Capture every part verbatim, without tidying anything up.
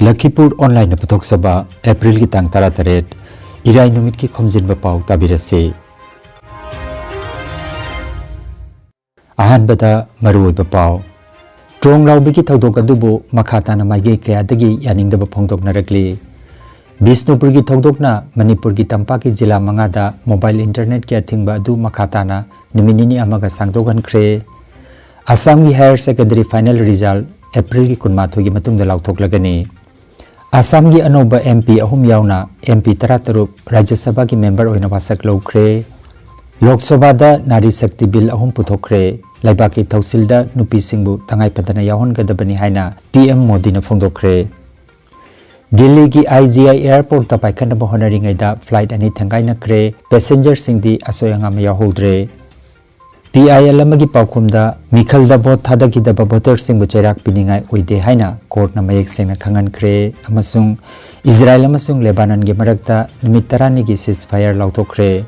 ꯂꯈꯤꯄꯨꯔ ꯑꯣꯟꯂꯥꯏꯟꯅ ꯄꯨꯊꯣꯛꯆꯕ ꯑꯦꯄ꯭ꯔꯤꯜꯒꯤ ꯇꯥꯡ ꯇꯔꯥꯇꯔꯦꯠ, ꯏꯔꯥꯏ ꯅꯨꯃꯤꯠꯀꯤ ꯈꯣꯝꯖꯤꯟꯕ ꯄꯥꯎ ꯇꯥꯕꯤꯔꯁꯤ꯫ ꯑꯍꯥꯟꯕꯗ ꯃꯔꯨꯑꯣꯏꯕ ꯄꯥꯎ꯫ ꯇ꯭ꯔꯣꯡ ꯂꯥꯎꯕꯤꯒꯤ ꯊꯧꯗꯣꯛ ꯑꯗꯨꯕꯨ ꯃꯈꯥ ꯇꯥꯅ ꯃꯥꯏꯀꯩ ꯀꯌꯥꯗꯒꯤ ꯌꯥꯅꯤꯡꯗꯕ ꯐꯣꯡꯗꯣꯛꯅꯔꯛꯂꯤ꯫ ꯕꯤꯁꯅꯨꯄꯨꯔꯒꯤ ꯊꯧꯗꯣꯛꯅ ꯃꯅꯤꯄꯨꯔꯒꯤ ꯇꯝꯄꯥꯛꯀꯤ ꯖꯤꯂꯥ ꯃꯉꯥꯗ ꯃꯣꯕꯥꯏꯜ ꯏꯟꯇꯔꯅꯦꯠꯀꯤ ꯑꯊꯤꯡꯕ ꯑꯗꯨ ꯃꯈꯥ ꯇꯥꯅ ꯅꯨꯃꯤꯠ ꯅꯤꯅꯤ ꯑꯃꯒ ꯁꯥꯡꯗꯣꯛꯍꯟꯈ꯭ꯔꯦ꯫ ꯑꯁꯥꯝꯒꯤ ꯍꯥꯌꯔ ꯁꯦꯀꯦꯟꯗꯔꯤ ꯐꯥꯏꯅꯦꯜ ꯔꯤꯖꯜ ꯑꯦꯄ꯭ꯔꯤꯜꯒꯤ ꯀꯨꯟꯃꯥꯊꯣꯏꯒꯤ ꯃꯇꯨꯡꯗ ꯂꯥꯎꯊꯣꯛꯂꯒꯅꯤ꯫ ꯑꯁꯥꯝꯒꯤ ꯑꯅꯧꯕ ꯑꯦꯝ ꯄꯤ ꯑꯍꯨꯝ ꯌꯥꯎꯅ ꯑꯦꯝ ꯄꯤ ꯇꯔꯥꯇꯔꯨꯛ ꯔꯥꯖ꯭ꯌ ꯁꯚꯥꯒꯤ ꯃꯦꯝꯕꯔ ꯑꯣꯏꯅ ꯋꯥꯁꯛ ꯂꯧꯈ꯭ꯔꯦ꯫ ꯂꯣꯛ ꯁꯚꯥꯗ ꯅꯥꯔꯤ ꯁꯛꯇꯤ ꯕꯤꯜ ꯑꯍꯨꯝ ꯄꯨꯊꯣꯛꯈ꯭ꯔꯦ꯫ ꯂꯩꯕꯥꯛꯀꯤ ꯊꯧꯁꯤꯜꯗ ꯅꯨꯄꯤꯁꯤꯡꯕꯨ ꯇꯉꯥꯏ ꯐꯗꯅ ꯌꯥꯎꯍꯟꯒꯗꯕꯅꯤ ꯍꯥꯏꯅ ꯄꯤ ꯑꯦꯝ ꯃꯣꯗꯤꯅ ꯐꯣꯡꯗꯣꯛꯈ꯭ꯔꯦ꯫ ꯗꯤꯜꯂꯤꯒꯤ ꯑꯥꯏ ꯖꯤ ꯑꯥꯏ ꯑꯦꯌꯔꯄꯣꯔꯠꯇ ꯄꯥꯏꯈꯠꯅꯕ ꯍꯣꯠꯅꯔꯤꯉꯩꯗ ꯐ꯭ꯂꯥꯏꯠ ꯑꯅꯤ ꯊꯦꯡꯒꯥꯏꯅꯈ꯭ꯔꯦ꯫ ꯄꯦꯁꯦꯟꯖꯔꯁꯤꯡꯗꯤ ꯑꯁꯣꯏ ꯑꯉꯥꯝ ꯌꯥꯎꯍꯧꯗ꯭ꯔꯦ꯫ ꯄꯤ ꯑꯥꯏ ꯑꯦꯜ ꯑꯃꯒꯤ ꯄꯥꯎꯈꯨꯝꯗ, ꯃꯤꯈꯜꯗ ꯚꯣꯠ ꯊꯥꯗꯈꯤꯗꯕ ꯚꯣꯇꯔꯁꯤꯡꯕꯨ ꯆꯩꯔꯥꯛ ꯄꯤꯅꯤꯡꯉꯥꯏ ꯑꯣꯏꯗꯦ ꯍꯥꯏꯅ ꯀꯣꯔꯠꯅ ꯃꯌꯦꯛ ꯁꯦꯡꯅ ꯈꯪꯍꯟꯈ꯭ꯔꯦ ꯑꯃꯁꯨꯡ ꯏꯖꯔꯥꯏꯜ ꯑꯃꯁꯨꯡ ꯂꯦꯕꯥꯅꯟꯒꯤ ꯃꯔꯛꯇ ꯅꯨꯃꯤꯠ ꯇꯔꯥꯅꯤꯒꯤ ceasefire ꯂꯥꯎꯊꯣꯛꯈ꯭ꯔꯦ꯫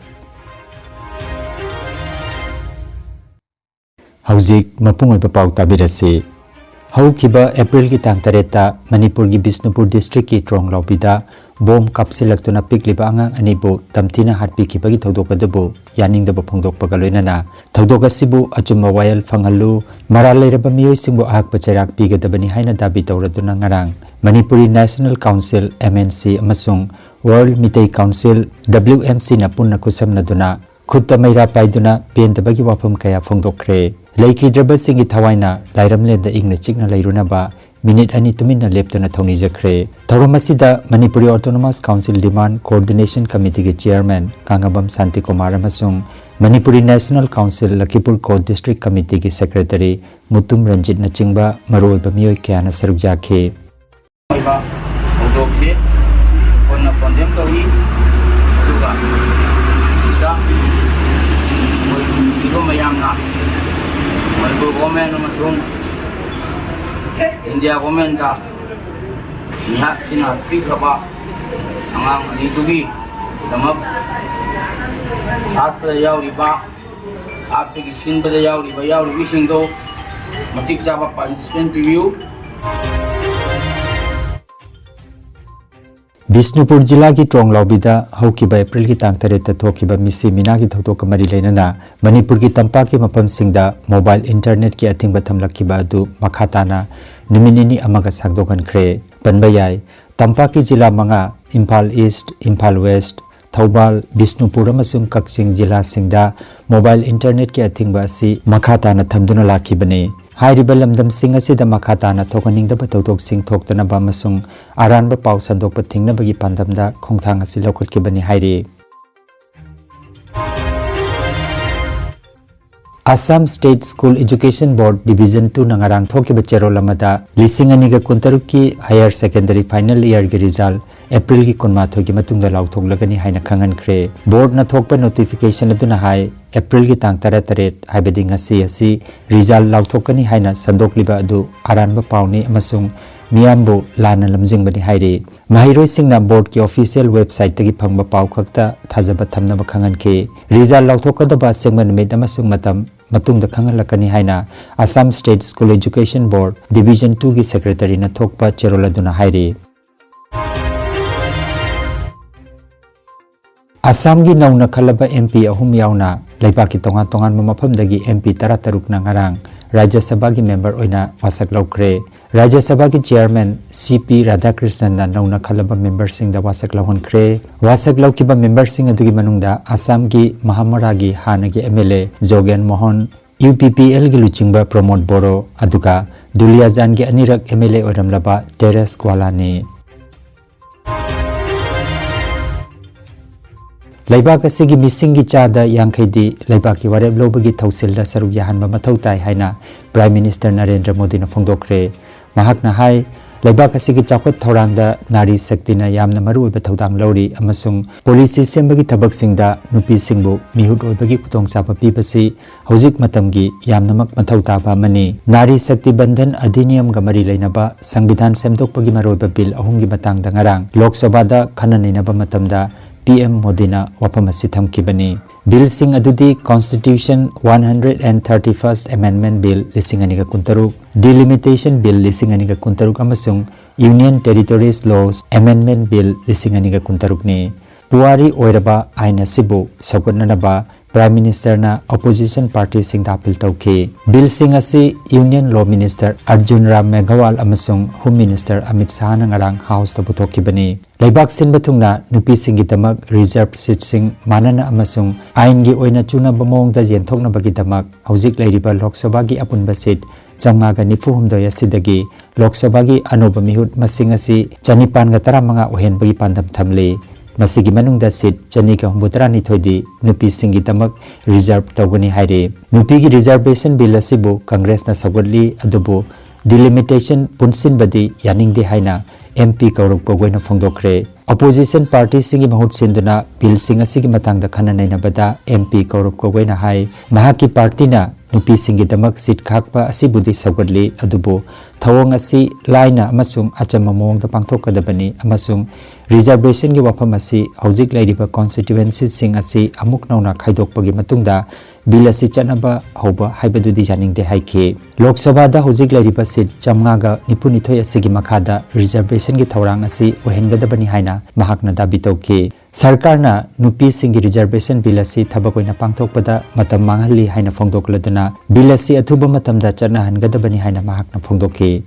ꯍꯧꯖꯤꯛ ꯃꯄꯨꯡ ꯑꯣꯏꯕ ꯄꯥꯎ ꯇꯥꯕꯤꯔꯁꯤ꯫ ꯍꯧꯈꯤꯕ ꯑꯦꯄ꯭ꯔꯤꯜꯒꯤ ꯇꯥꯡ ꯇꯔꯦꯠꯇ ꯃꯅꯤꯄꯨꯔꯒꯤ ꯕꯤꯁꯅꯨꯄꯨꯔ ꯗꯤꯁꯇ꯭ꯔꯤꯛꯀꯤ ꯇ꯭ꯔꯣꯡ ꯂꯥꯎꯕꯤꯗ ꯕꯣꯝ ꯀꯥꯞꯁꯤꯜꯂꯛꯇꯨꯅ ꯄꯤꯛꯂꯤꯕ ꯑꯉꯥꯡ ꯑꯅꯤꯕꯨ ꯇꯝꯊꯤꯅ ꯍꯥꯠꯄꯤꯈꯤꯕꯒꯤ ꯊꯧꯗꯣꯛ ꯑꯗꯨꯕꯨ ꯌꯥꯅꯤꯡꯗꯕ ꯐꯣꯡꯗꯣꯛꯄꯒ ꯂꯣꯏꯅꯅ ꯊꯧꯗꯣꯛ ꯑꯁꯤꯕꯨ ꯑꯆꯨꯝꯕ ꯋꯥꯌꯦꯜ ꯐꯪꯍꯜꯂꯨ, ꯃꯔꯥꯜ ꯂꯩꯔꯕ ꯃꯤꯑꯣꯏꯁꯤꯡꯕꯨ ꯑꯍꯛꯄ ꯆꯩꯔꯥꯛ ꯄꯤꯒꯗꯕꯅꯤ ꯍꯥꯏꯅ ꯗꯥꯕꯤ ꯇꯧꯔꯗꯨꯅ ꯉꯔꯥꯡ Manipuri national council, M N C, ꯑꯃꯁꯨꯡ world Meitei council, W M ꯁꯤꯅ ꯄꯨꯟꯅ ꯈꯨꯠꯁꯝꯅꯗꯨꯅ ꯈꯨꯠꯇ ꯃꯩꯔꯥ ꯄꯥꯏꯗꯨꯅ ꯄꯦꯟꯗꯕꯒꯤ ꯋꯥꯐꯝ ꯀꯌꯥ ꯐꯣꯡꯗꯣꯛꯈ꯭ꯔꯦ꯫ ꯂꯩꯈꯤꯗ꯭ꯔꯕꯁꯤꯡꯒꯤ ꯊꯋꯥꯏꯅ ꯂꯥꯏꯔꯝꯂꯦꯟꯗ ꯏꯪꯅ ꯆꯤꯛꯅ ꯂꯩꯔꯨꯅꯕ ꯃꯤꯅꯤꯠ ꯑꯅꯤ ꯇꯨꯃꯤꯟꯅ ꯂꯦꯞꯇꯨꯅ ꯊꯧꯅꯤꯖꯈ꯭ꯔꯦ꯫ ꯊꯧꯔꯝ ꯑꯁꯤꯗ Manipuri autonomous council demand coordination ꯀꯃꯤꯇꯤꯒꯤ ꯆꯤꯌꯔꯃꯦꯟ ꯀꯥꯉꯕꯝ ꯁꯥꯟꯇꯤꯀꯨꯃꯥꯔ ꯑꯃꯁꯨꯡ Manipuri national council Lakhipur court district ꯀꯃꯤꯇꯤꯒꯤ ꯁꯦꯀ꯭ꯔꯦꯇꯔꯤ ꯃꯨꯇꯨꯝ ꯔꯟꯖꯤꯠꯅꯆꯤꯡꯕ ꯃꯔꯨꯑꯣꯏꯕ ꯃꯤꯑꯣꯏ ꯀꯌꯥꯅ ꯁꯔꯨꯛ ꯌꯥꯈꯤ꯫ ꯑꯣꯏꯕ ꯊꯧꯗꯣꯛꯁꯤ ꯑꯩꯈꯣꯏꯅ ꯀꯣꯟꯗꯦꯝ ꯇꯧꯏ꯫ ꯑꯗꯨꯒ ꯁꯤꯗ ꯑꯩꯈꯣꯏ ꯅꯨꯡꯁꯤꯕ ꯃꯌꯥꯝꯅ ꯃꯅꯤꯄꯨꯔ ꯒꯣꯔꯃꯦꯟ ꯑꯃꯁꯨꯡ ꯏꯟꯗꯤꯌꯥ ꯒꯣꯔꯃꯦꯟꯗ ꯃꯤꯍꯥꯠ ꯁꯤꯅ ꯄꯤꯈ꯭ꯔꯕ ꯑꯉꯥꯡ ꯑꯅꯤꯗꯨꯒꯤꯗꯃꯛ ꯍꯥꯠꯄꯗ ꯌꯥꯎꯔꯤꯕ, ꯍꯥꯠꯄꯒꯤ ꯁꯤꯟꯕꯗ ꯌꯥꯎꯔꯤꯕ ꯌꯥꯎꯔꯤꯕꯁꯤꯡꯗꯣ ꯃꯇꯤꯛ ꯆꯥꯕ ꯄꯥꯅꯤꯁꯃꯦꯟ ꯄꯤꯕꯤꯌꯨ꯫ ꯕꯤꯁꯅꯨꯄꯨꯔ ꯖꯤꯂꯥꯒꯤ ꯇ꯭ꯔꯣꯡꯂꯥꯎꯕꯤꯗ ꯍꯧꯈꯤꯕ ꯑꯦꯄ꯭ꯔꯤꯜꯒꯤ ꯇꯥꯡ ꯇꯔꯦꯠꯇ ꯊꯣꯛꯈꯤꯕ ꯃꯤꯁꯤ ꯃꯤꯅꯥꯒꯤ ꯊꯧꯗꯣꯛꯀ ꯃꯔꯤ ꯂꯩꯅꯅ ꯃꯅꯤꯄꯨꯔꯒꯤ ꯇꯝꯄꯥꯛꯀꯤ ꯃꯐꯝꯁꯤꯡꯗ ꯃꯣꯕꯥꯏꯜ ꯏꯟꯇꯔꯅꯦꯠꯀꯤ ꯑꯊꯤꯡꯕ ꯊꯝꯂꯛꯈꯤꯕ ꯑꯗꯨ ꯃꯈꯥ ꯇꯥꯅ ꯅꯨꯃꯤꯠ ꯅꯤꯅꯤ ꯑꯃꯒ ꯁꯥꯡꯗꯣꯛꯍꯟꯈ꯭ꯔꯦ꯫ ꯄꯟꯕ ꯌꯥꯏ, ꯇꯝꯄꯥꯛꯀꯤ ꯖꯤꯂꯥ ꯃꯉꯥ, ꯏꯝꯐꯥꯜ ꯏꯁ꯭ꯠ, ꯏꯝꯐꯥꯜ ꯋꯦꯁ꯭ꯠ, ꯊꯧꯕꯥꯜ, ꯕꯤꯁꯅꯨꯄꯨꯔ ꯑꯃꯁꯨꯡ ꯀꯛꯆꯤꯡ ꯖꯤꯂꯥꯁꯤꯡꯗ ꯃꯣꯕꯥꯏꯜ ꯏꯟꯇꯔꯅꯦꯠꯀꯤ ꯑꯊꯤꯡꯕ ꯑꯁꯤ ꯃꯈꯥ ꯇꯥꯅ ꯊꯝꯗꯨꯅ ꯂꯥꯛꯈꯤꯕꯅꯤ꯫ ꯍꯥꯏꯔꯤꯕ ꯂꯝꯗꯝꯁꯤꯡ ꯑꯁꯤꯗ ꯃꯈꯥ ꯇꯥꯅ ꯊꯣꯛꯍꯟꯅꯤꯡꯗꯕ ꯊꯧꯗꯣꯛꯁꯤꯡ ꯊꯣꯛꯇꯅꯕ ꯑꯃꯁꯨꯡ ꯑꯔꯥꯟꯕ ꯄꯥꯎ ꯁꯟꯗꯣꯛꯄ ꯊꯤꯡꯅꯕꯒꯤ ꯄꯥꯟꯗꯝꯗ ꯈꯣꯡꯊꯥꯡ ꯑꯁꯤ ꯂꯧꯈꯠꯈꯤꯕꯅꯤ ꯍꯥꯏꯔꯤ꯫ Assam State School Education Board Division two ꯅ ꯉꯔꯥꯡ ꯊꯣꯛꯈꯤꯕ ꯆꯦꯔꯣꯜ ꯑꯃꯗ ꯂꯤꯁꯤꯡ ꯑꯅꯤꯒ ꯀꯨꯟꯇꯔꯨꯛꯀꯤ higher secondary final year ꯒꯤ result ꯑꯦꯄ꯭ꯔꯤꯜꯒꯤ ꯀꯨꯟꯃꯥꯊꯣꯏꯒꯤ ꯃꯇꯨꯡꯗ ꯂꯥꯎꯊꯣꯛꯂꯒꯅꯤ ꯍꯥꯏꯅ ꯈꯪꯍꯟꯈ꯭ꯔꯦ꯫ Board ꯅ ꯊꯣꯛꯄ notification ꯑꯗꯨꯅ ꯍꯥꯏ, ꯑꯦꯄ꯭ꯔꯤꯜꯒꯤ ꯇꯥꯡ ꯇꯔꯥꯇꯔꯦꯠ, ꯍꯥꯏꯕꯗꯤ ꯉꯁꯤ ꯑꯁꯤ result ꯂꯥꯎꯊꯣꯛꯀꯅꯤ ꯍꯥꯏꯅ ꯁꯟꯗꯣꯛꯂꯤꯕ ꯑꯗꯨ ꯑꯔꯥꯟꯕ ꯄꯥꯎꯅꯤ ꯑꯃꯁꯨꯡ ꯃꯤꯌꯥꯝꯕꯨ ꯂꯥꯟꯅ ꯂꯝꯖꯤꯡꯕꯅꯤ ꯍꯥꯏꯔꯤ꯫ ꯃꯍꯩꯔꯣꯏꯁꯤꯡꯅ board ꯀꯤ official website ꯇꯒꯤ ꯐꯪꯕ ꯄꯥꯎ ꯈꯛꯇ ꯊꯥꯖꯕ ꯊꯝꯅꯕ ꯈꯪꯍꯟꯈꯤ꯫ Result ꯂꯥꯎꯊꯣꯛꯀꯗꯕ ꯑꯁꯦꯡꯕ ꯅꯨꯃꯤꯠ ꯑꯃꯁꯨꯡ ꯃꯇꯝ ꯃꯇꯨꯡꯗ ꯈꯪꯍꯜꯂꯛꯀꯅꯤ ꯍꯥꯏꯅ Assam State School Education Board Division two ꯒꯤ secretary ꯅ ꯊꯣꯛꯄ ꯆꯦꯔꯣꯜ ꯑꯗꯨꯅ ꯍꯥꯏꯔꯤ꯫ ꯑꯁꯥꯝꯒꯤ ꯅꯧꯅ ꯈꯜꯂꯕ M P ꯑꯍꯨꯝ ꯌꯥꯎꯅ ꯂꯩꯕꯥꯛꯀꯤ ꯇꯣꯉꯥꯟ ꯇꯣꯉꯥꯟꯕ ꯃꯐꯝꯗꯒꯤ M P ꯇꯔꯥꯇꯔꯨꯛꯅ ꯉꯔꯥꯡ ꯔꯥꯖ꯭ꯌ ꯁꯚꯥꯒꯤ member ꯑꯣꯏꯅ ꯋꯥꯁꯛ ꯂꯧꯈ꯭ꯔꯦ꯫ ꯔꯥꯖ꯭ꯌ ꯁꯚꯥꯒꯤ chairman C P ꯔꯥꯙꯥꯀ꯭ꯔꯤꯁꯅꯟꯅ ꯅꯧꯅ ꯈꯜꯂꯕ member ꯁꯤꯡꯗ ꯋꯥꯁꯛ ꯂꯧꯍꯟꯈ꯭ꯔꯦ꯫ ꯋꯥꯁꯛ ꯂꯧꯈꯤꯕ member ꯁꯤꯡ ꯑꯗꯨꯒꯤ ꯃꯅꯨꯡꯗ ꯑꯁꯥꯝꯒꯤ ꯃꯍꯥꯃꯔꯥꯒꯤ ꯍꯥꯟꯅꯒꯤ M L A ꯖꯣꯒꯦꯟ Mohan, U P P L ꯒꯤ ꯂꯨꯆꯤꯡꯕ ꯄ꯭ꯔꯃꯣꯗ ꯕꯣꯔꯣ, ꯑꯗꯨꯒ ꯗꯨꯂꯤꯌꯥꯖꯥꯟꯒꯤ ꯑꯅꯤꯔꯛ M L A ꯑꯣꯏꯔꯝꯂꯕ ꯇꯦꯔꯦꯁ ꯀ꯭ꯋꯥꯂꯥꯅꯤ꯫ ꯂꯩꯕꯥꯛ ꯑꯁꯤꯒꯤ ꯃꯤꯁꯤꯡꯒꯤ ꯆꯥꯗ ꯌꯥꯡꯈꯩꯗꯤ ꯂꯩꯕꯥꯛꯀꯤ ꯋꯥꯔꯦꯞ ꯂꯧꯕꯒꯤ ꯊꯧꯁꯤꯜꯗ ꯁꯔꯨꯛ ꯌꯥꯍꯟꯕ ꯃꯊꯧ ꯇꯥꯏ ꯍꯥꯏꯅ Prime Minister ꯅꯔꯦꯟꯗ꯭ꯔ ꯃꯣꯗꯤꯅ ꯐꯣꯡꯗꯣꯛꯈ꯭ꯔꯦ꯫ ꯃꯍꯥꯛꯅ ꯍꯥꯏ, ꯂꯩꯕꯥꯛ ꯑꯁꯤꯒꯤ ꯆꯥꯎꯈꯠ ꯊꯧꯔꯥꯡꯗ ꯅꯥꯔꯤ ꯁꯛꯇꯤꯅ ꯌꯥꯝꯅ ꯃꯔꯨꯑꯣꯏꯕ ꯊꯧꯗꯥꯡ ꯂꯧꯔꯤ ꯑꯃꯁꯨꯡ policy ꯁꯦꯝꯕꯒꯤ ꯊꯕꯛꯁꯤꯡꯗ ꯅꯨꯄꯤꯁꯤꯡꯕꯨ ꯃꯤꯍꯨꯠ ꯑꯣꯏꯕꯒꯤ ꯈꯨꯗꯣꯡꯆꯥꯕ ꯄꯤꯕꯁꯤ ꯍꯧꯖꯤꯛ ꯃꯇꯝꯒꯤ ꯌꯥꯝꯅꯃꯛ ꯃꯊꯧ ꯇꯥꯕ ꯑꯃꯅꯤ꯫ ꯅꯥꯔꯤ ꯁꯛꯇꯤ ꯕꯟꯙꯟ ꯑꯙꯤꯅꯤꯌꯝꯒ ꯃꯔꯤ ꯂꯩꯅꯕ ꯁꯪꯕꯤꯙꯥꯟ ꯁꯦꯝꯗꯣꯛꯄꯒꯤ ꯃꯔꯨꯑꯣꯏꯕ bill ꯑꯍꯨꯝꯒꯤ ꯃꯇꯥꯡꯗ ꯉꯔꯥꯡ ꯂꯣꯛ ꯁꯚꯥꯗ ꯈꯟꯅ ꯅꯩꯅꯕ ꯃꯇꯝꯗ P M ꯃꯣꯗꯤꯅ ꯋꯥꯐꯝ ꯑꯁꯤ ꯊꯝꯈꯤꯕꯅꯤ꯫ Bill ꯁꯤꯡ ꯑꯗꯨꯗꯤ Constitution one hundred and thirty-first Amendment Bill ꯂꯤꯁꯤꯡ ꯑꯅꯤꯒ ꯀꯨꯟꯇꯔꯨꯛ, Delimitation Bill ꯂꯤꯁꯤꯡ ꯑꯅꯤꯒ ꯀꯨꯟꯇꯔꯨꯛ ꯑꯃꯁꯨꯡ Union Territories Laws Amendment Bill ꯂꯤꯁꯤꯡ ꯑꯅꯤꯒ ꯀꯨꯟꯇꯔꯨꯛꯅꯤ꯫ ꯄꯨꯋꯥꯔꯤ ꯑꯣꯏꯔꯕ ꯑꯥꯏꯟ ꯑꯁꯤꯕꯨ ꯁꯧꯒꯠꯅꯅꯕ Prime Ministerꯅ opposition partyꯁꯤꯡꯗ appeal ꯇꯧꯈꯤ꯫ Billꯁꯤꯡ ꯑꯁꯤ Union Law Minister Arjun Ram Meghwal ꯑꯃꯁꯨꯡ Home Minister Amit Shahꯅ ꯉꯔꯥꯡ Houseꯇ ꯄꯨꯊꯣꯛꯈꯤꯕꯅꯤ꯫ ꯂꯩꯕꯥꯛ ꯁꯤꯟꯕ ꯊꯨꯡꯅ ꯅꯨꯄꯤꯁꯤꯡꯒꯤꯗꯃꯛ reserve seatꯁꯤꯡ ꯃꯥꯟꯅꯅ ꯑꯃꯁꯨꯡ ꯑꯥꯏꯟꯒꯤ ꯑꯣꯏꯅ ꯆꯨꯅꯕ ꯃꯑꯣꯡꯗ ꯌꯦꯟꯊꯣꯛꯅꯕꯒꯤꯗꯃꯛ ꯍꯧꯖꯤꯛ ꯂꯩꯔꯤꯕ ꯂꯣꯛ ꯁꯚꯥꯒꯤ ꯑꯄꯨꯟꯕ seat ꯆꯥꯝꯃꯉꯥꯒ ꯅꯤꯐꯨ ꯍꯨꯝꯗꯣꯏ ꯑꯁꯤꯗꯒꯤ ꯂꯣꯛ ꯁꯚꯥꯒꯤ ꯑꯅꯧꯕ ꯃꯤꯍꯨꯠ ꯃꯁꯤꯡ ꯑꯁꯤ ꯆꯅꯤꯄꯥꯟꯒ ꯇꯔꯥꯃꯉꯥ ꯑꯣꯏꯍꯟꯕꯒꯤ ꯄꯥꯟꯗꯝ ꯊꯝꯂꯤ꯫ ꯃꯁꯤꯒꯤ ꯃꯅꯨꯡꯗ seat ꯆꯅꯤꯒ ꯍꯨꯝꯐꯨꯇꯔꯥꯅꯤꯊꯣꯏꯗꯤ ꯅꯨꯄꯤꯁꯤꯡꯒꯤꯗꯃꯛ reserve ꯇꯧꯒꯅꯤ ꯍꯥꯏꯔꯤ꯫ ꯅꯨꯄꯤꯒꯤ reservation bill ꯑꯁꯤꯕꯨ Congressꯅ ꯁꯧꯒꯠꯂꯤ, ꯑꯗꯨꯕꯨ delimitation ꯄꯨꯟꯁꯤꯟꯕꯗꯤ ꯌꯥꯅꯤꯡꯗꯦ ꯍꯥꯏꯅ MP ꯒꯧꯔꯕ ꯒꯣꯒꯣꯏꯅ ꯐꯣꯡꯗꯣꯛꯈ꯭ꯔꯦ꯫ Opposition partyꯁꯤꯡꯒꯤ ꯃꯍꯨꯠ ꯁꯤꯟꯗꯨꯅ billꯁꯤꯡ ꯑꯁꯤꯒꯤ ꯃꯇꯥꯡꯗ ꯈꯟꯅ ꯅꯩꯅꯕꯗ MP ꯒꯧꯔꯕ ꯒꯣꯒꯣꯏꯅ ꯍꯥꯏ, ꯃꯍꯥꯛꯀꯤ partyꯅ ꯅꯨꯄꯤꯁꯤꯡꯒꯤꯗꯃꯛ seat ꯈꯥꯛꯄ ꯑꯁꯤꯕꯨꯗꯤ ꯁꯧꯒꯠꯂꯤ, ꯑꯗꯨꯕꯨ ꯊꯧꯑꯣꯡ ꯑꯁꯤ ꯂꯥꯏꯅ ꯑꯃꯁꯨꯡ ꯑꯆꯝꯕ ꯃꯑꯣꯡꯗ ꯄꯥꯡꯊꯣꯛꯀꯗꯕꯅꯤ ꯑꯃꯁꯨꯡ reservationꯒꯤ ꯋꯥꯐꯝ ꯑꯁꯤ ꯍꯧꯖꯤꯛ ꯂꯩꯔꯤꯕ constituencyꯁꯤꯡ ꯑꯁꯤ ꯑꯃꯨꯛ ꯅꯧꯅ ꯈꯥꯏꯗꯣꯛꯄꯒꯤ ꯃꯇꯨꯡꯗ bill ꯑꯁꯤ ꯆꯠꯅꯕ ꯍꯧꯕ ꯍꯥꯏꯕꯗꯨꯗꯤ ꯌꯥꯅꯤꯡꯗꯦ ꯍꯥꯏꯈꯤ꯫ ꯂꯣꯛ ꯁꯚꯥꯗ ꯍꯧꯖꯤꯛ ꯂꯩꯔꯤꯕ seat ꯆꯥꯝꯃꯉꯥꯒ ꯅꯤꯐꯨꯅꯤꯊꯣꯏ ꯑꯁꯤꯒꯤ ꯃꯈꯥꯗ reservationꯒꯤ ꯊꯧꯔꯥꯡ ꯑꯁꯤ ꯑꯣꯏꯍꯟꯒꯗꯕꯅꯤ ꯍꯥꯏꯅ ꯃꯍꯥꯛꯅ ꯗꯥꯕꯤ ꯇꯧꯈꯤ꯫ ꯁꯔꯀꯥꯔꯅ ꯅꯨꯄꯤꯁꯤꯡꯒꯤ reservation bill ꯑꯁꯤ ꯊꯕꯛ ꯑꯣꯏꯅ ꯄꯥꯡꯊꯣꯛꯄꯗ ꯃꯇꯝ ꯃꯥꯡꯍꯜꯂꯤ ꯍꯥꯏꯅ ꯐꯣꯡꯗꯣꯛꯂꯗꯨꯅ bill ꯑꯁꯤ ꯑꯊꯨꯕ ꯃꯇꯝꯗ ꯆꯠꯅꯍꯟꯒꯗꯕꯅꯤ ꯍꯥꯏꯅ ꯃꯍꯥꯛꯅ ꯐꯣꯡꯗꯣꯛꯈꯤ꯫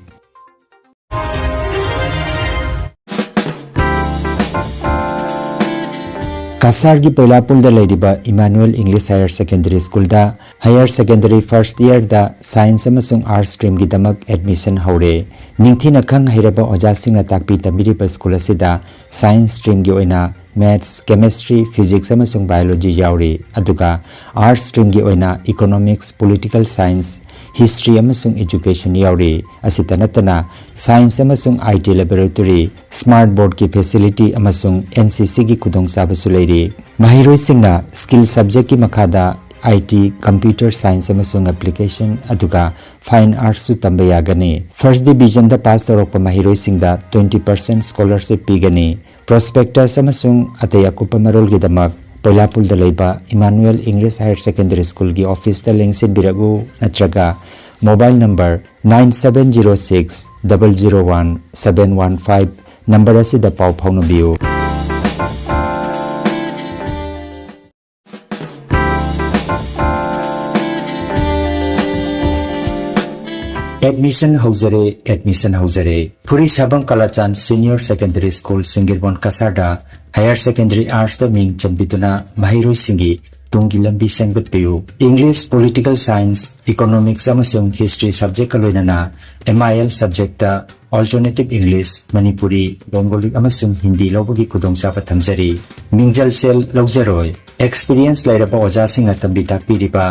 ꯀꯁꯥꯔꯒꯤ ꯄꯣꯏꯂꯥꯄꯨꯜꯗ ꯂꯩꯔꯤꯕ Emmanuel English Higher Secondary Schoolꯗ Higher Secondary first yearꯗ Science ꯑꯃꯁꯨꯡ Arts streamꯒꯤꯗꯃꯛ admission ꯍꯧꯔꯦ꯫ ꯅꯤꯡꯊꯤꯅ ꯈꯪ ꯍꯩꯔꯕ ꯑꯣꯖꯥꯁꯤꯡꯅ ꯇꯥꯛꯄꯤ ꯇꯝꯕꯤꯔꯤꯕ school ꯑꯁꯤꯗ Science streamꯒꯤ ꯑꯣꯏꯅ Maths, Chemistry, Physics ꯑꯃꯁꯨꯡ Biology ꯌꯥꯎꯔꯤ, ꯑꯗꯨꯒ Arts streamꯒꯤ ꯑꯣꯏꯅ Economics, Political Science, History ꯑꯃꯁꯨꯡ Education ꯌꯥꯎꯔꯤ꯫ ꯑꯁꯤꯇ ꯅꯠꯇꯅ Science ꯑꯃꯁꯨꯡ IT laboratory, smart boardꯀꯤ facility ꯑꯃꯁꯨꯡ NCCꯒꯤ ꯈꯨꯗꯣꯡꯆꯥꯕꯁꯨ ꯂꯩꯔꯤ꯫ ꯃꯍꯩꯔꯣꯏꯁꯤꯡꯅ skill subjectꯀꯤ ꯃꯈꯥꯗ IT, Computer Science ꯑꯃꯁꯨꯡ Application, ꯑꯗꯨꯒ Fine Artsꯁꯨ ꯇꯝꯕ ꯌꯥꯒꯅꯤ꯫ First divisionꯗ pass ꯇꯧꯔꯛꯄ ꯃꯍꯩꯔꯣꯏꯁꯤꯡꯗ twenty percent scholarship ꯄꯤꯒꯅꯤ꯫ Prospectus ꯑꯃꯁꯨꯡ ꯑꯇꯩ ꯑꯀꯨꯞꯄ ꯃꯔꯣꯜꯒꯤꯗꯃꯛ ꯄꯣꯏꯂꯥꯄꯨꯜꯗ ꯂꯩꯕ Emmanuel English Higher Secondary Schoolꯒꯤ officeꯇ ꯂꯦꯡꯁꯤꯟꯕꯤꯔꯛꯎ ꯅꯠꯇ꯭ꯔꯒ Mobile number nine seven zero six double zero one seven one five number ꯑꯁꯤꯗ ꯄꯥꯎ ꯐꯥꯎꯅꯕꯤꯌꯨ꯫ Admission ꯍꯧꯖꯔꯦ, admission ꯍꯧꯖꯔꯦ꯫ ꯐꯨꯔꯤꯁꯥꯕꯝ ꯀꯂꯥꯆꯥꯟ Senior Secondary School ꯁꯤꯡꯒꯤꯔꯕꯣꯟ ꯀꯁꯥꯔꯗ Higher Secondary Artsꯇ ꯃꯤꯡ ꯆꯟꯕꯤꯗꯨꯅ ꯃꯍꯩꯔꯣꯏꯁꯤꯡꯒꯤ ꯇꯨꯡꯒꯤ ꯂꯝꯕꯤ ꯁꯦꯝꯒꯠꯄꯤꯌꯨ꯫ English, Political Science, Economics ꯑꯃꯁꯨꯡ History subjectꯀ ꯂꯣꯏꯅꯅ M I L subjectꯇ Alternative English, Manipuri, Bengali ꯑꯃꯁꯨꯡ ꯍꯤꯟꯗꯤ ꯂꯧꯕꯒꯤ ꯈꯨꯗꯣꯡꯆꯥꯕ ꯊꯝꯖꯔꯤ꯫ ꯃꯤꯡꯖꯜ ꯁꯦꯜ ꯂꯧꯖꯔꯣꯏ꯫ Experience ꯂꯩꯔꯕ ꯑꯣꯖꯥꯁꯤꯡꯅ ꯇꯝꯕꯤ ꯇꯥꯛꯄꯤꯔꯤꯕ,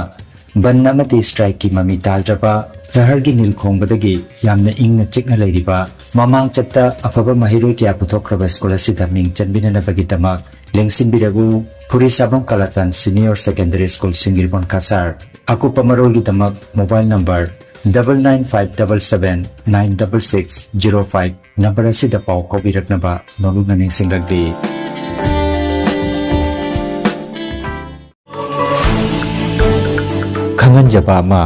ꯕꯟ ꯑꯃꯗꯤ strikeꯀꯤ ꯃꯃꯤ ꯇꯥꯗ꯭ꯔꯕ, ꯁꯍꯔꯒꯤ ꯅꯤꯜ ꯈꯣꯡꯕꯗꯒꯤ ꯌꯥꯝꯅ ꯏꯪꯅ ꯆꯤꯛꯅ ꯂꯩꯔꯤꯕ, ꯃꯃꯥꯡ ꯆꯠꯇ ꯑꯐꯕ ꯃꯍꯩꯔꯣꯏ ꯀꯌꯥ ꯄꯨꯊꯣꯛꯈ꯭ꯔꯕ school ꯑꯁꯤꯗ ꯃꯤꯡ ꯆꯟꯕꯤꯅꯅꯕꯒꯤꯗꯃꯛ ꯂꯦꯡꯁꯤꯟꯕꯤꯔꯛꯎ꯫ ꯐꯨꯔꯤꯁꯥꯕꯝ ꯀꯂꯥꯆꯥꯟ Senior Secondary School ꯁꯤꯡꯒꯤꯔꯕꯣꯟ ꯀꯁꯥꯔ꯫ ꯑꯀꯨꯞꯄ ꯃꯔꯣꯜꯒꯤꯗꯃꯛ mobile number double nine five double seven nine double six zero five number ꯑꯁꯤꯗ ꯄꯥꯎ ꯐꯥꯎꯕꯤꯔꯛꯅꯕ ꯅꯣꯂꯨꯛꯅ ꯅꯤꯡꯁꯤꯡꯂꯛꯂꯤ꯫ ꯈꯪꯍꯟꯖꯕ ꯑꯃ,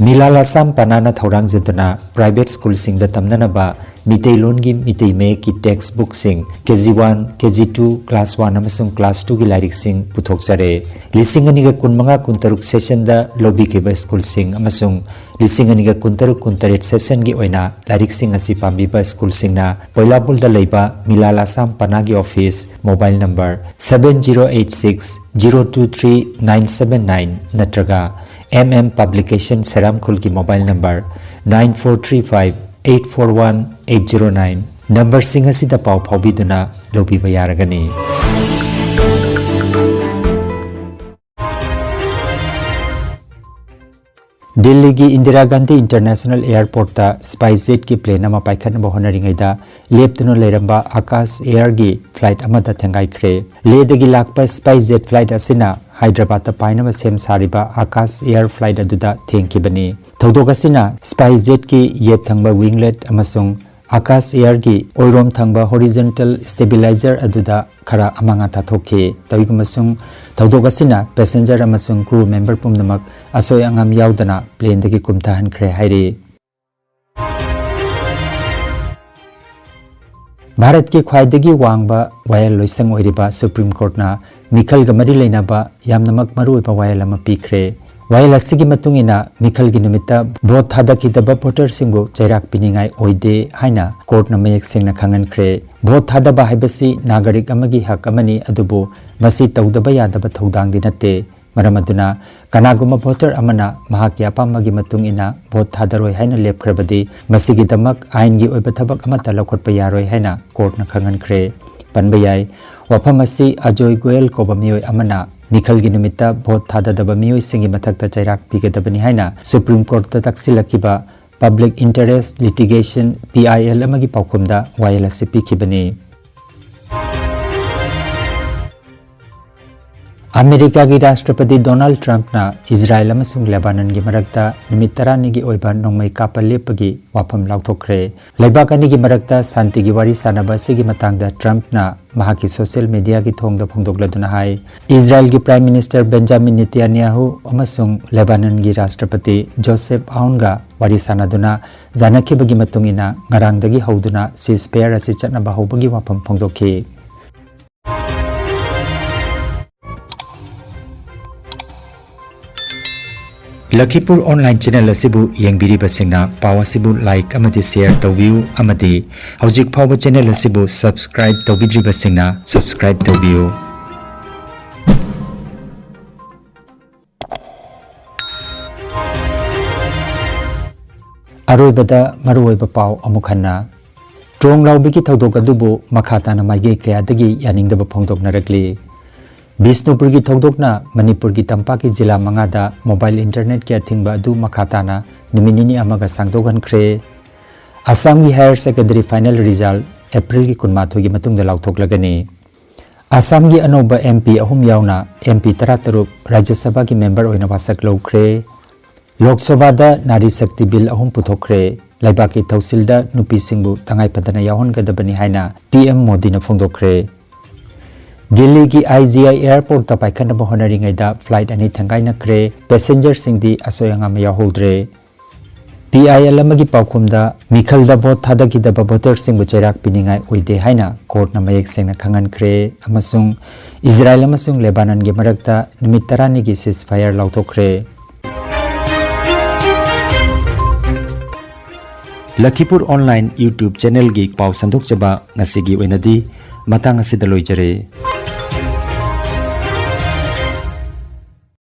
ꯃꯤꯂꯥꯜ Assam ꯄꯅꯥꯅ ꯊꯧꯔꯥꯡꯖꯗꯨꯅ private schoolꯁꯤꯡꯗ ꯇꯝꯅꯅꯕ ꯃꯤꯇꯩꯂꯣꯟꯒꯤ Meitei ꯃꯌꯦꯛꯀꯤ textbookꯁꯤꯡ, K G one, K G two, class one ꯑꯃꯁꯨꯡ class twoꯒꯤ ꯂꯥꯏꯔꯤꯛꯁꯤꯡ ꯄꯨꯊꯣꯛꯆꯔꯦ꯫ ꯂꯤꯁꯤꯡ ꯑꯅꯤꯒ ꯀꯨꯟꯃꯉꯥ ꯀꯨꯟꯇꯔꯨꯛ sessionꯗ ꯂꯧꯕꯤꯈꯤꯕ schoolꯁꯤꯡ ꯑꯃꯁꯨꯡ ꯂꯤꯁꯤꯡ ꯑꯅꯤꯒ ꯀꯨꯟꯇꯔꯨꯛ ꯀꯨꯟꯇꯔꯦꯠ sessionꯒꯤ ꯑꯣꯏꯅ ꯂꯥꯏꯔꯤꯛꯁꯤꯡ ꯑꯁꯤ ꯄꯥꯝꯕꯤꯕ schoolꯁꯤꯡꯅ ꯄꯣꯏꯂꯥꯕꯨꯜꯗ ꯂꯩꯕ ꯃꯤꯂꯥꯜ Assam ꯄꯅꯥꯒꯤ office, mobile number seven zero eight six zero two three nine seven nine ꯅꯠꯇ꯭ꯔꯒ M M Publication ꯁꯦꯔꯥꯝꯈꯨꯜꯒꯤ mobile number nine four three five eight four one eight zero nine numberꯁꯤꯡ ꯑꯁꯤꯗ ꯄꯥꯎ ꯐꯥꯎꯕꯤꯗꯨꯅ ꯂꯧꯕꯤꯕ ꯌꯥꯔꯒꯅꯤ꯫ ꯗꯤꯜꯂꯤꯒꯤ ꯏꯟꯗꯤꯔꯥ ꯒꯥꯟꯙꯤ International Airportꯇ SpiceJetꯀꯤ plane ꯑꯃ ꯄꯥꯏꯈꯠꯅꯕ ꯍꯣꯠꯅꯔꯤꯉꯩꯗ ꯂꯦꯞꯇꯨꯅ ꯂꯩꯔꯝꯕ Akash Airꯒꯤ flight ꯑꯃꯗ ꯊꯦꯡꯒꯥꯏꯈ꯭ꯔꯦ꯫ ꯂꯦꯗꯒꯤ ꯂꯥꯛꯄ SpiceJet flight ꯑꯁꯤꯅ ꯍꯥꯏꯗ꯭ꯔꯕꯥꯗꯇ ꯄꯥꯏꯅꯕ ꯁꯦꯝ ꯁꯥꯔꯤꯕ Akash Air flight ꯑꯗꯨꯗ ꯊꯦꯡꯈꯤꯕꯅꯤ꯫ ꯊꯧꯗꯣꯛ ꯑꯁꯤꯅ SpiceJetꯀꯤ ꯌꯦꯠ ꯊꯪꯕ winglet ꯑꯃꯁꯨꯡ ꯑꯥꯀꯥꯁ ꯑꯦꯌꯔꯒꯤ ꯑꯣꯏꯔꯣꯝ ꯊꯪꯕ ꯍꯣꯔꯤꯖꯟꯇꯦꯜ ꯁ꯭ꯇꯦꯕꯤꯂꯥꯏꯖꯔ ꯑꯗꯨꯗ ꯈꯔ ꯑꯃꯥꯡ ꯑꯇꯥ ꯊꯣꯛꯈꯤ꯫ ꯇꯧꯏꯒꯨꯝꯕꯁꯨꯡ ꯊꯧꯗꯣꯛ ꯑꯁꯤꯅ ꯄꯦꯁꯦꯟꯖꯔ ꯑꯃꯁꯨꯡ ꯀ꯭ꯔꯨ ꯃꯦꯝꯕꯔ ꯄꯨꯝꯅꯃꯛ ꯑꯁꯣꯏ ꯑꯉꯥꯝ ꯌꯥꯎꯗꯅ ꯄ꯭ꯂꯦꯟꯗꯒꯤ ꯀꯨꯝꯊꯍꯟꯈ꯭ꯔꯦ ꯍꯥꯏꯔꯤ꯫ ꯚꯥꯔꯠꯀꯤ ꯈ꯭ꯋꯥꯏꯗꯒꯤ ꯋꯥꯡꯕ ꯋꯥꯌꯦꯜ ꯂꯣꯏꯁꯪ ꯑꯣꯏꯔꯤꯕ ꯁꯨꯄ꯭ꯔꯤꯝ ꯀꯣꯔꯠꯅ ꯃꯤꯈꯜꯒ ꯃꯔꯤ ꯂꯩꯅꯕ ꯌꯥꯝꯅꯃꯛ ꯃꯔꯨꯑꯣꯏꯕ ꯋꯥꯌꯦꯜ ꯑꯃ ꯄꯤꯈ꯭ꯔꯦ꯫ ꯋꯥꯌꯦꯜ ꯑꯁꯤꯒꯤ ꯃꯇꯨꯡ ꯏꯟꯅ, ꯃꯤꯈꯜꯒꯤ ꯅꯨꯃꯤꯠꯇ ꯚꯣꯠ ꯊꯥꯗꯈꯤꯗꯕ ꯚꯣꯇꯔꯁꯤꯡꯕꯨ ꯆꯩꯔꯥꯛ ꯄꯤꯅꯤꯡꯉꯥꯏ ꯑꯣꯏꯗꯦ ꯍꯥꯏꯅ ꯀꯣꯔꯠꯅ ꯃꯌꯦꯛ ꯁꯦꯡꯅ ꯈꯪꯍꯟꯈ꯭ꯔꯦ꯫ ꯚꯣꯠ ꯊꯥꯗꯕ ꯍꯥꯏꯕꯁꯤ ꯅꯥꯒꯔꯤꯛ ꯑꯃꯒꯤ ꯍꯛ ꯑꯃꯅꯤ, ꯑꯗꯨꯕꯨ ꯃꯁꯤ ꯇꯧꯗꯕ ꯌꯥꯗꯕ ꯊꯧꯗꯥꯡꯗꯤ ꯅꯠꯇꯦ꯫ ꯃꯔꯝ ꯑꯗꯨꯅ, ꯀꯅꯥꯒꯨꯝꯕ ꯚꯣꯇꯔ ꯑꯃꯅ ꯃꯍꯥꯛꯀꯤ ꯑꯄꯥꯝꯕꯒꯤ ꯃꯇꯨꯡ ꯏꯟꯅ ꯚꯣꯠ ꯊꯥꯗꯔꯣꯏ ꯍꯥꯏꯅ ꯂꯦꯞꯈ꯭ꯔꯕꯗꯤ, ꯃꯁꯤꯒꯤꯗꯃꯛ ꯑꯥꯏꯟꯒꯤ ꯑꯣꯏꯕ ꯊꯕꯛ ꯑꯃꯠꯇ ꯂꯧꯈꯠꯄ ꯌꯥꯔꯣꯏ ꯍꯥꯏꯅ ꯀꯣꯔꯠꯅ ꯈꯪꯍꯟꯈ꯭ꯔꯦ꯫ ꯄꯟꯕ ꯌꯥꯏ, ꯋꯥꯐꯝ ꯑꯁꯤ ꯑꯖꯣꯏ ꯒꯣꯌꯦꯜ ꯀꯧꯕ ꯃꯤꯑꯣꯏ ꯑꯃꯅ ꯃꯤꯈꯜꯒꯤ ꯅꯨꯃꯤꯠꯇ ꯚꯣꯠ ꯊꯥꯗꯗꯕ ꯃꯤꯑꯣꯏꯁꯤꯡꯒꯤ ꯃꯊꯛꯇ ꯆꯩꯔꯥꯛ ꯄꯤꯒꯗꯕꯅꯤ ꯍꯥꯏꯅ supreme ꯀꯣꯔꯠꯇ ꯇꯛꯁꯤꯜꯂꯛꯈꯤꯕ Public Interest Litigation, P I L, ꯑꯃꯒꯤ ꯄꯥꯎꯈꯨꯝꯗ ꯋꯥꯌꯦꯜ ꯑꯁꯤ ꯄꯤꯈꯤꯕꯅꯤ꯫ ꯑꯃꯦꯔꯤꯀꯥꯒꯤ ꯔꯥꯁꯇ꯭ꯔꯄꯇꯤ ꯗꯣꯅꯥꯜꯗ ꯇ꯭ꯔꯝꯞꯅ ꯏꯖꯔꯥꯏꯜ ꯑꯃꯁꯨꯡ ꯂꯦꯕꯥꯅꯟꯒꯤ ꯃꯔꯛꯇ ꯅꯨꯃꯤꯠ ꯇꯔꯥꯅꯤꯒꯤ ꯑꯣꯏꯕ ꯅꯣꯡꯃꯩ ꯀꯥꯞꯄ ꯂꯦꯞꯄꯒꯤ ꯋꯥꯐꯝ ꯂꯥꯎꯊꯣꯛꯈ꯭ꯔꯦ꯫ ꯂꯩꯕꯥꯛ ꯑꯅꯤꯒꯤ ꯃꯔꯛꯇ ꯁꯥꯟꯇꯤꯒꯤ ꯋꯥꯔꯤ ꯁꯥꯟꯅꯕ ꯑꯁꯤꯒꯤ ꯃꯇꯥꯡꯗ ꯇ꯭ꯔꯝꯞꯅ ꯃꯍꯥꯛꯀꯤ ꯁꯣꯁꯤꯌꯦꯜ ꯃꯤꯗꯤꯌꯥꯒꯤ ꯊꯣꯡꯗ ꯐꯣꯡꯗꯣꯛꯂꯗꯨꯅ ꯍꯥꯏ, ꯏꯖꯔꯥꯏꯜꯒꯤ ꯄ꯭ꯔꯥꯏꯝ ꯃꯤꯅꯤꯁꯇꯔ ꯕꯦꯟꯖꯥꯃꯤꯟ ꯅꯦꯇꯥꯟꯌꯥꯍꯨ ꯑꯃꯁꯨꯡ ꯂꯦꯕꯥꯅꯟꯒꯤ ꯔꯥꯁꯇ꯭ꯔꯄꯇꯤ ꯖꯣꯁꯦꯐ ꯑꯥꯎꯟꯒ ꯋꯥꯔꯤ ꯁꯥꯟꯅꯗꯨꯅ ꯌꯥꯅꯈꯤꯕꯒꯤ ꯃꯇꯨꯡ ꯏꯟꯅ ꯉꯔꯥꯡꯗꯒꯤ ꯍꯧꯗꯨꯅ ceasefire ꯑꯁꯤ ꯆꯠꯅꯕ ꯍꯧꯕꯒꯤ ꯋꯥꯐꯝ ꯐꯣꯡꯗꯣꯛꯈꯤ꯫ ꯂꯈꯤꯄꯨꯔ online channel ꯑꯁꯤꯕꯨ ꯌꯦꯡꯕꯤꯔꯤꯕꯁꯤꯡꯅ ꯄꯥꯎ ꯑꯁꯤꯕꯨ like ꯑꯃꯗꯤ share ꯇꯧꯕꯤꯌꯨ, ꯑꯃꯗꯤ ꯍꯧꯖꯤꯛ ꯐꯥꯎꯕ channel ꯑꯁꯤꯕꯨ subscribe ꯇꯧꯕꯤꯗ꯭ꯔꯤꯕꯁꯤꯡꯅ subscribe ꯇꯧꯕꯤꯌꯨ꯫ ꯑꯔꯣꯏꯕꯗ ꯃꯔꯨꯑꯣꯏꯕ ꯄꯥꯎ ꯑꯃꯨꯛ ꯍꯟꯅ꯫ ꯇ꯭ꯔꯣꯡ ꯂꯥꯎꯕꯤꯒꯤ ꯊꯧꯗꯣꯛ ꯑꯗꯨꯕꯨ ꯃꯈꯥ ꯇꯥꯅ ꯃꯥꯏꯀꯩ ꯀꯌꯥꯗꯒꯤ ꯌꯥꯅꯤꯡꯗꯕ ꯐꯣꯡꯗꯣꯛꯅꯔꯛꯂꯤ꯫ ꯕꯤꯁꯅꯨꯄꯨꯔꯒꯤ ꯊꯧꯗꯣꯛꯅ ꯃꯅꯤꯄꯨꯔꯒꯤ ꯇꯝꯄꯥꯛꯀꯤ ꯖꯤꯂꯥ ꯃꯉꯥꯗ mobile internetꯀꯤ ꯑꯊꯤꯡꯕ ꯑꯗꯨ ꯃꯈꯥ ꯇꯥꯅ ꯅꯨꯃꯤꯠ ꯅꯤꯅꯤ ꯑꯃꯒ ꯁꯥꯡꯗꯣꯛꯍꯟꯈ꯭ꯔꯦ꯫ ꯑꯁꯥꯝꯒꯤ higher secondary final result Aprilꯒꯤ ꯀꯨꯟꯃꯥꯊꯣꯏꯒꯤ ꯃꯇꯨꯡꯗ ꯂꯥꯎꯊꯣꯛꯂꯒꯅꯤ꯫ ꯑꯁꯥꯝꯒꯤ ꯑꯅꯧꯕ M P ꯑꯍꯨꯝ ꯌꯥꯎꯅ M P ꯇꯔꯥꯇꯔꯨꯛ ꯔꯥꯖ꯭ꯌ ꯁꯚꯥꯒꯤ member ꯑꯣꯏꯅ ꯋꯥꯁꯛ ꯂꯧꯈ꯭ꯔꯦ꯫ ꯂꯣꯛ ꯁꯚꯥꯗ ꯅꯥꯔꯤ ꯁꯛꯇꯤ bill ꯑꯍꯨꯝ ꯄꯨꯊꯣꯛꯈ꯭ꯔꯦ꯫ ꯂꯩꯕꯥꯛꯀꯤ ꯊꯧꯁꯤꯜꯗ ꯅꯨꯄꯤꯁꯤꯡꯕꯨ ꯇꯉꯥꯏ ꯐꯗꯅ ꯌꯥꯎꯍꯟꯒꯗꯕꯅꯤ ꯍꯥꯏꯅ ꯄꯤ ꯑꯦꯝ ꯃꯣꯗꯤꯅ ꯐꯣꯡꯗꯣꯛꯈ꯭ꯔꯦ꯫ ꯗꯤꯜꯂꯤꯒꯤ ꯑꯥꯏ ꯖꯤ ꯑꯥꯏ ꯑꯦꯌꯔꯄꯣꯔꯠꯇ ꯄꯥꯏꯈꯠꯅꯕ ꯍꯣꯠꯅꯔꯤꯉꯩꯗ ꯐ꯭ꯂꯥꯏꯠ ꯑꯅꯤ ꯊꯦꯡꯒꯥꯏꯅꯈ꯭ꯔꯦ꯫ ꯄꯦꯁꯦꯟꯖꯔꯁꯤꯡꯗꯤ ꯑꯁꯣꯏ ꯑꯉꯥꯝ ꯌꯥꯎꯍꯧꯗ꯭ꯔꯦ꯫ ꯄꯤ ꯑꯥꯏ ꯑꯦꯜ ꯑꯃꯒꯤ ꯄꯥꯎꯈꯨꯝꯗ, ꯃꯤꯈꯜꯗ ꯚꯣꯠ ꯊꯥꯗꯈꯤꯗꯕ ꯚꯣꯇꯔꯁꯤꯡꯕꯨ ꯆꯩꯔꯥꯛ ꯄꯤꯅꯤꯡꯉꯥꯏ ꯑꯣꯏꯗꯦ ꯍꯥꯏꯅ ꯀꯣꯔꯠꯅ ꯃꯌꯦꯛ ꯁꯦꯡꯅ ꯈꯪꯍꯟꯈ꯭ꯔꯦ ꯑꯃꯁꯨꯡ ꯏꯖꯔꯥꯏꯜ ꯑꯃꯁꯨꯡ ꯂꯦꯕꯥꯅꯟꯒꯤ ꯃꯔꯛꯇ ꯅꯨꯃꯤꯠ ꯇꯔꯥꯅꯤꯒꯤ ceasefire ꯂꯥꯎꯊꯣꯛꯈ꯭ꯔꯦ꯫ ꯂꯈꯤꯄꯨꯔ ꯑꯣꯟꯂꯥꯏꯟ YouTube channelꯒꯤ ꯄꯥꯎ ꯁꯟꯗꯣꯛꯆꯕ ꯉꯁꯤꯒꯤ ꯑꯣꯏꯅꯗꯤ ꯃꯇꯥꯡ ꯑꯁꯤꯗ ꯂꯣꯏꯖꯔꯦ꯫